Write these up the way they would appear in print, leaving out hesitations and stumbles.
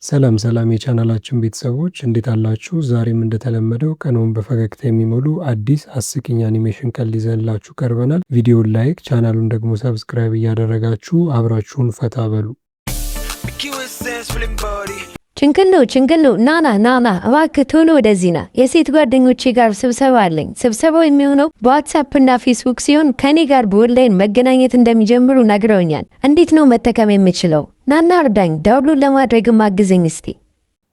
ሰላም ሰላም የቻናላችን ቤተሰቦች፣ እንዴት አላችሁ? ዛሬም እንደተለመደው ቀኑን በፈገግታ የሚሞሉ አዲስ አስቂኝ አኒሜሽን ቀልድ ይዘንላችሁ ቀርበናል። ቪዲዮውን like፣ ቻናሉን ደግሞ subscribe እያደረጋችሁ አብራችሁን ፈታ በሉ። ችንክሉ፣ ችንክሉ፣ ናና ናና፣ እባክህ ቶሎ ወደዚህ ና። የሴት ጓደኞቼ ጋር ስብሰባ አለኝ። ስብሰባው የሚሆነው በዋትሳፕ እና ፌስቡክ ሲሆን ከኔ ጋር በኦንላይን መገናኘት እንደሚጀምሩ ነግረውኛል። እንዴት ነው መጠቀም የምችለው? ናና እርዳኝ፣ download ለማድረግም አግዘኝ እስቲ።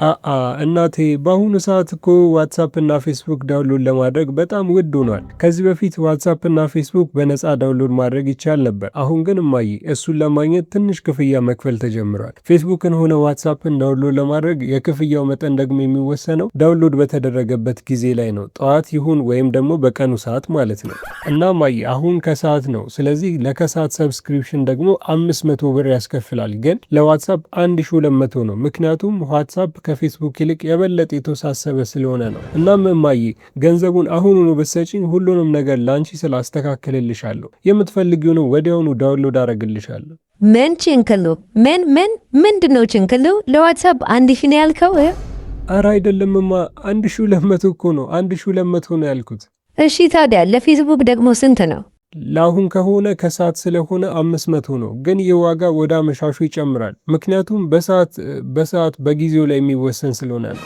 አአ እናቴ፣ በአሁኑ ሰዓት እኮ ዋትሳፕ እና ፌስቡክ download ለማድረግ በጣም ውድ ሆኗል። ከዚህ በፊት ዋትሳፕ እና ፌስቡክ በነፃ download ማድረግ ይቻል ነበር። አሁን ግን እማዬ፣ እሱን ለማግኘት ትንሽ ክፍያ መክፈል ተጀምሯል። ፌስቡክን ሆነ ዋትሳፕን download ለማድረግ የክፍያው መጠን ደግሞ የሚወሰነው download በተደረገበት ጊዜ ላይ ነው። ጠዋት ይሁን ወይም ደግሞ በቀኑ ሰዓት ማለት ነው። እና እማዬ፣ አሁን ከሰዓት ነው። ስለዚህ ለከሰዓት subscription ደግሞ 500 ብር ያስከፍላል። ግን ለዋትሳፕ 1200 ነው። ምክንያቱም ዋትሳፕ ከፌስቡክ ይልቅ የበለጠ የተወሳሰበ ስለሆነ ነው። እናም እማዬ፣ ገንዘቡን አሁኑኑ ብትሰጪኝ ሁሉንም ነገር ለአንቺ ስል አስተካክልልሻለሁ። የምትፈልጊውን ወዲያውኑ download አረግልሻለሁ። ምን ችንክሉ? ምን ምን ምንድን ነው ችንክሉ? ለዋትሳፕ 1000 ነው ያልከው? አረ አይደለምማ፣ 1200 እኮ ነው። 1200 ነው ያልኩት። እሺ፣ ታዲያ ለፌስቡክ ደግሞ ስንት ነው? ለአሁን ከሆነ ከሰዓት ስለሆነ 500 ነው። ግን ይህ ዋጋ ወደ አመሻሹ ይጨምራል። ምክንያቱም በሰዓት በጊዜው ላይ የሚወሰን ስለሆነ ነው።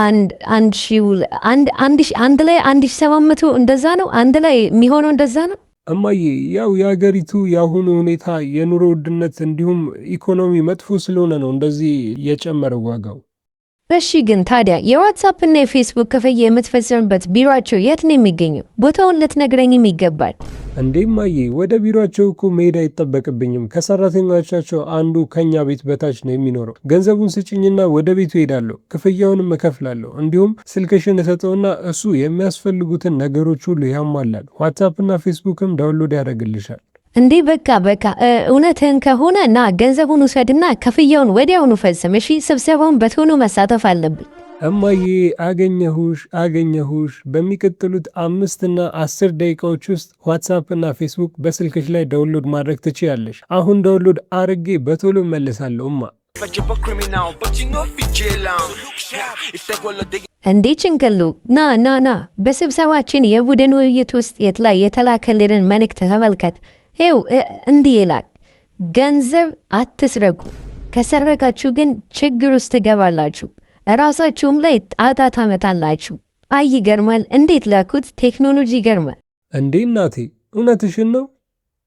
አንድ አንድ ሺ አንድ አንድ ሺ አንድ ላይ 1700 እንደዛ ነው። አንድ ላይ የሚሆነው እንደዛ ነው። እማዬ፣ ያው የሀገሪቱ የአሁኑ ሁኔታ የኑሮ ውድነት እንዲሁም ኢኮኖሚ መጥፎ ስለሆነ ነው እንደዚህ የጨመረው ዋጋው። እሺ፣ ግን ታዲያ የዋትሳፕ እና የፌስቡክ ክፍያ የምትፈጽምበት ቢሮአቸው የት ነው የሚገኘው? ቦታውን ልትነግረኝም ይገባል። እንዴ እማዬ፣ ወደ ቢሮአቸው እኮ መሄድ አይጠበቅብኝም። ከሰራተኞቻቸው አንዱ ከኛ ቤት በታች ነው የሚኖረው። ገንዘቡን ስጭኝና ወደ ቤቱ እሄዳለሁ፣ ክፍያውንም እከፍላለሁ። እንዲሁም ስልክሽን እሰጠውና እሱ የሚያስፈልጉትን ነገሮች ሁሉ ያሟላል። ዋትሳፕና ፌስቡክም download ያደርግልሻል። እንዴ፣ በቃ በቃ፣ እውነትህን ከሆነ ና ገንዘቡን ውሰድና ክፍያውን ወዲያውኑ ፈጽም። እሺ፣ ስብሰባውን በቶሎ መሳተፍ አለብኝ። እማዬ፣ አገኘሁሽ አገኘሁሽ። በሚቀጥሉት 5 እና 10 ደቂቃዎች ውስጥ ዋትሳፕ እና ፌስቡክ በስልክሽ ላይ download ማድረግ ትችያለሽ። አሁን download አርጌ በቶሎ እመለሳለሁ እማ። እንዴ ጭንቅሉ፣ ና ና ና፣ በስብሰባችን የቡድን ውይይት ውስጥ የት ላይ የተላከልንን መልእክት ተመልከት። ይኸው እንዲህ ይላል፣ ገንዘብ አትስረቁ፣ ከሰረቃችሁ ግን ችግር ውስጥ ትገባላችሁ፣ እራሳችሁም ላይ ጣጣ ታመጣላችሁ። አይ ይገርማል! እንዴት ላኩት! ቴክኖሎጂ ይገርማል። እንዴ እናቴ፣ እውነትሽን ነው?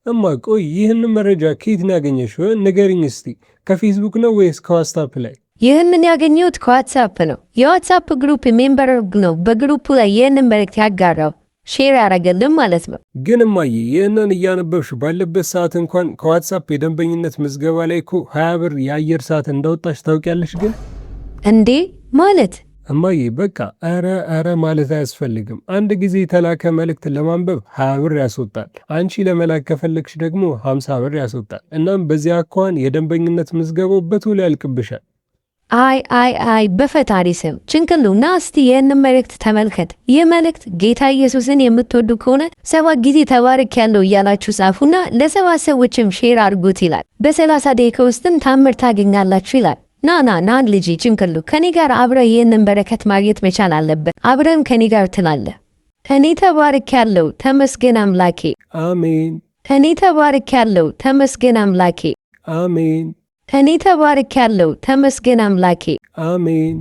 እማ ቆይ፣ ይህን መረጃ ከየት ነው ያገኘሽው? ንገሪኝ እስቲ። ከፌስቡክ ነው ወይስ ከዋትሳፕ ላይ? ይህንን ያገኘሁት ከዋትሳፕ ነው። የዋትሳፕ group member ነው በ group ላይ ይህንን መልእክት ያጋራው፣ share ያደረገልን ማለት ነው። ግን እማዬ፣ ይህንን እያነበብሽ ባለበት ሰዓት እንኳን ከዋትሳፕ የደንበኝነት ምዝገባ ላይ እኮ 20 ብር የአየር ሰዓት እንዳወጣሽ ታውቂያለሽ ግን? እንዴ፣ ማለት? እማዬ፣ በቃ ኧረ ኧረ ማለት አያስፈልግም። አንድ ጊዜ የተላከ መልእክት ለማንበብ 20 ብር ያስወጣል። አንቺ ለመላክ ከፈለግሽ ደግሞ 50 ብር ያስወጣል። እናም በዚያ አኳኋን የደንበኝነት ምዝገባው በቶሎ ያልቅብሻል። አይ አይ አይ፣ በፈጣሪ ስም ችንክሉ፣ ና እስቲ ይህንን መልእክት ተመልከት። ይህ መልእክት ጌታ ኢየሱስን የምትወዱ ከሆነ ሰባት ጊዜ ተባርኬያለሁ እያላችሁ ጻፉና ለሰባት ሰዎችም share አድርጉት ይላል። በ30 ደቂቃ ውስጥም ታምር ታገኛላችሁ ይላል። ና ና ና ልጄ ችንክሉ፣ ከኔ ጋር አብረህ ይህንን በረከት ማግኘት መቻል አለብን። አብረህም ከኔ ጋር ትላለህ። እኔ ተባርኬያለሁ፣ ተመስገን አምላኬ። አሜን። እኔ ተባርኬያለሁ፣ ተመስገን አምላኬ። አሜን። እኔ ተባርኬያለሁ፣ ተመስገን አምላኬ። አሜን።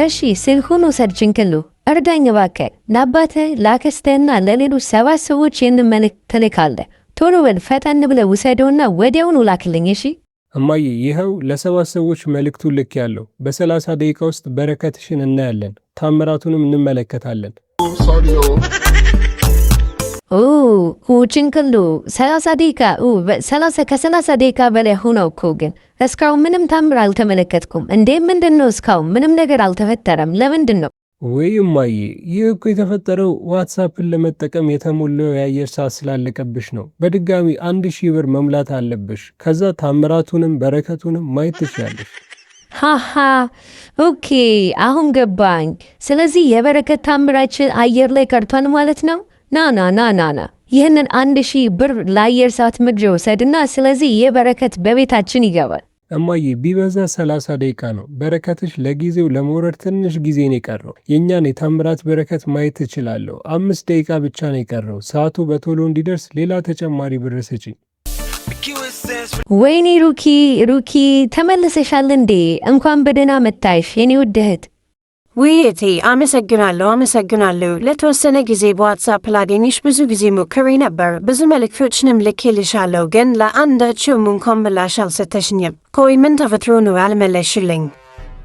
እሺ፣ ስልኩን ውሰድ ችንክሉ፣ እርዳኝ እባክህ። ለአባትህ፣ ለአክስትህና ለሌሎች ሰባት ሰዎች ይህንን መልእክት ትልካለህ። ቶሎ በል፣ ፈጠን ብለህ ውሰደውና ወዲያውኑ ላክልኝ። እሺ። እማዬ፣ ይኸው ለሰባት ሰዎች መልእክቱ ልኬያለሁ። በ30 ደቂቃ ውስጥ በረከትሽን እናያለን፣ ታምራቱንም እንመለከታለን። ችንክሉ፣ 30 ደቂቃ፣ ከ30 ደቂቃ በላይ ሆነው እኮ፣ ግን እስካሁን ምንም ታምር አልተመለከትኩም። እንዴ፣ ምንድን ነው? እስካሁን ምንም ነገር አልተፈጠረም። ለምንድን ነው? ወይ እማዬ፣ ይህ እኮ የተፈጠረው ዋትሳፕን ለመጠቀም የተሞላው የአየር ሰዓት ስላለቀብሽ ነው። በድጋሚ 1000 ብር መሙላት አለብሽ። ከዛ ታምራቱንም በረከቱንም ማየት ትችያለሽ። ሃሃ፣ okay፣ አሁን ገባኝ። ስለዚህ የበረከት ታምራችን አየር ላይ ቀርቷል ማለት ነው። ና ና ና ና ና፣ ይህንን 1000 ብር ለአየር ሰዓት መግዣ ውሰድና ስለዚህ የበረከት በቤታችን ይገባል። እማዬ ቢበዛ 30 ደቂቃ ነው። በረከትሽ ለጊዜው ለመውረድ ትንሽ ጊዜ ነው የቀረው። የእኛን የታምራት በረከት ማየት እችላለሁ። 5 ደቂቃ ብቻ ነው የቀረው። ሰዓቱ በቶሎ እንዲደርስ ሌላ ተጨማሪ ብር ስጪኝ። ወይኔ ሩኪ፣ ሩኪ ተመልሰሻል እንዴ? እንኳን በደህና መጣሽ የኔ ውድ እህት። ውይ እቴ፣ አመሰግናለሁ፣ አመሰግናለሁ። ለተወሰነ ጊዜ በዋትሳፕ ላገኝሽ ብዙ ጊዜ ሞክሬ ነበር። ብዙ መልእክቶችንም ልኬልሻለሁ፣ ግን ለአንዳቸውም እንኳን ምላሽ አልሰጠሽኝም። ቆይ ምን ተፈጥሮ ነው ያልመለስሽልኝ?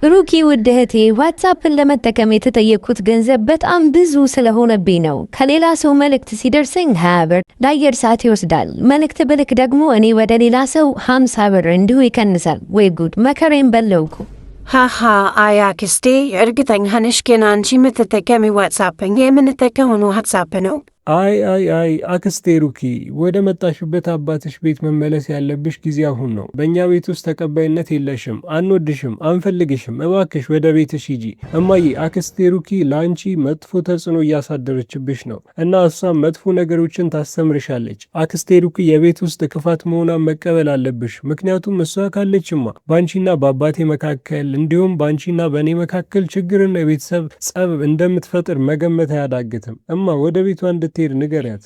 ሩኪ ውድ እህቴ፣ ዋትሳፕን ለመጠቀም የተጠየቅኩት ገንዘብ በጣም ብዙ ስለሆነብኝ ነው። ከሌላ ሰው መልእክት ሲደርሰኝ 20 ብር ለአየር ሰዓት ይወስዳል። መልእክት ብልክ ደግሞ እኔ ወደ ሌላ ሰው 50 ብር እንዲሁ ይቀንሳል። ወይ ጉድ፣ መከሬን በላሁ እኮ። ሃሃ፣ አይ አክስቴ፣ እርግጠኛ ነሽ ግን አንቺ የምትጠቀሚ ዋትሳፕ እኛ የምንጠቀመውን ዋትሳፕ ነው? አይ አይ አይ፣ አክስቴ ሩኪ፣ ወደ መጣሽበት አባትሽ ቤት መመለስ ያለብሽ ጊዜ አሁን ነው። በእኛ ቤት ውስጥ ተቀባይነት የለሽም። አንወድሽም፣ አንፈልግሽም። እባክሽ ወደ ቤትሽ ሂጂ። እማዬ፣ አክስቴ ሩኪ ለአንቺ መጥፎ ተጽዕኖ እያሳደረችብሽ ነው እና እሷም መጥፎ ነገሮችን ታስተምርሻለች። አክስቴ ሩኪ የቤት ውስጥ ክፋት መሆኗን መቀበል አለብሽ። ምክንያቱም እሷ ካለችማ በአንቺና በአባቴ መካከል እንዲሁም በአንቺና በእኔ መካከል ችግርና የቤተሰብ ጸብ እንደምትፈጥር መገመት አያዳግትም። እማ፣ ወደ ቤቷ እንድትሄድ ንገሪያት።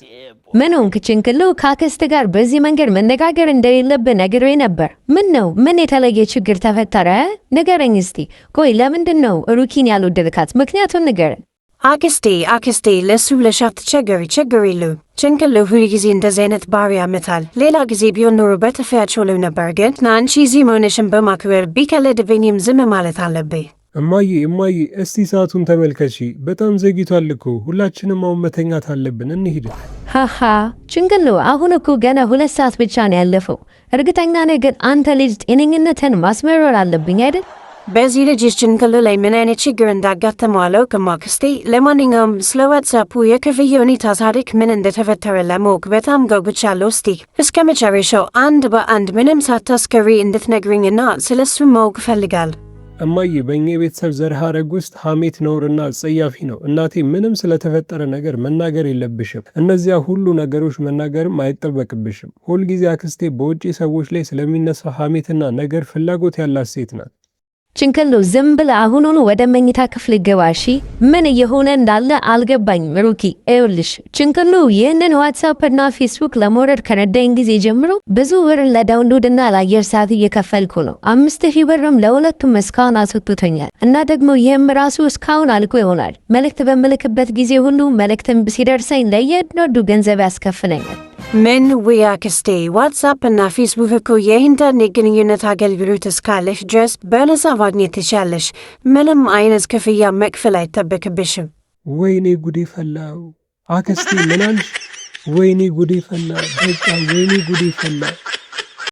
ምን ሆንክ ችንክሉ? ከአክስት ጋር በዚህ መንገድ መነጋገር እንደሌለብህ ነግሬ ነበር። ምን ነው? ምን የተለየ ችግር ተፈጠረ? ንገረኝ እስቲ። ቆይ ለምንድን ነው ሩኪን ያልወደድካት? ምክንያቱን ንገረን። አክስቴ፣ አክስቴ፣ ለሱ ብለሽ አትቸገሪ፣ ችግር የለውም። ጭንቅሉ ሁል ጊዜ እንደዚህ አይነት ባህሪ ያመጣል። ሌላ ጊዜ ቢሆን ኖሮ በጥፊ አጮለው ነበር፣ ግን አንቺ እዚህ መሆንሽን በማክበር ቢቀልድብኝም ዝም ማለት አለብኝ። እማዬ፣ እማዬ፣ እስቲ ሰዓቱን ተመልከቺ። በጣም ዘግይቷል እኮ፣ ሁላችንም አሁን መተኛት አለብን። እንሂድ። ሃሃ፣ ጭንቅሉ፣ አሁን እኮ ገና 2 ሰዓት ብቻ ነው ያለፈው። እርግጠኛ ነህ ግን አንተ ልጅ ጤነኝነትን ማስመርመር አለብኝ አይደል? በዚህ ልጅ ጭንቅሉ ላይ ምን አይነት ችግር እንዳጋጠመው አላውቅም አክስቴ። ለማንኛውም ስለ ዋትሳፑ የክፍያ ሁኔታ ታሪክ ምን እንደተፈጠረ ለማወቅ በጣም ጓጉቻለሁ። እስቲ እስከ መጨረሻው አንድ በአንድ ምንም ሳታስቀሪ እንድትነግሪኝና ስለ እሱ ማወቅ እፈልጋለሁ። እማዬ፣ በእኛ የቤተሰብ ዘር ሐረግ ውስጥ ሐሜት ነውርና አጸያፊ ነው። እናቴ፣ ምንም ስለተፈጠረ ነገር መናገር የለብሽም። እነዚያ ሁሉ ነገሮች መናገርም አይጠበቅብሽም። ሁልጊዜ አክስቴ በውጭ ሰዎች ላይ ስለሚነሳው ሐሜትና ነገር ፍላጎት ያላት ሴት ናት። ጭንቅሉ፣ ዝም ብለህ አሁኑኑ ወደ መኝታ ክፍል ግባ እሺ። ምን እየሆነ እንዳለ አልገባኝም። ሩኪ፣ ይኸውልሽ ጭንቅሉ፣ ይህንን ዋትሳፕ እና ፌስቡክ ለመውረድ ከረዳኝ ጊዜ ጀምሮ ብዙ ብር ለ download እና ለአየር ሰዓት እየከፈልኩ ነው። 5,000 ብርም ለሁለቱም እስካሁን አስወጥቶኛል። እና ደግሞ ይህም ራሱ እስካሁን አልቆ ይሆናል። መልእክት በምልክበት ጊዜ ሁሉ መልእክትም ሲደርሰኝ ለእያንዳንዱ ገንዘብ ያስከፍለኛል። ምን? ውይ አክስቴ፣ ዋትሳፕ እና ፌስቡክ እኮ የኢንተርኔት ግንኙነት አገልግሎት እስካለሽ ድረስ በነፃ ማግኘት ትችያለሽ። ምንም አይነት ክፍያ መክፈል አይጠበቅብሽም። ወይኔ ጉዴ ፈላው! አክስቴ፣ ምን አልሽ? ወይኔ ጉዴ ፈላ! በቃ ወይኔ ጉዴ ፈላ!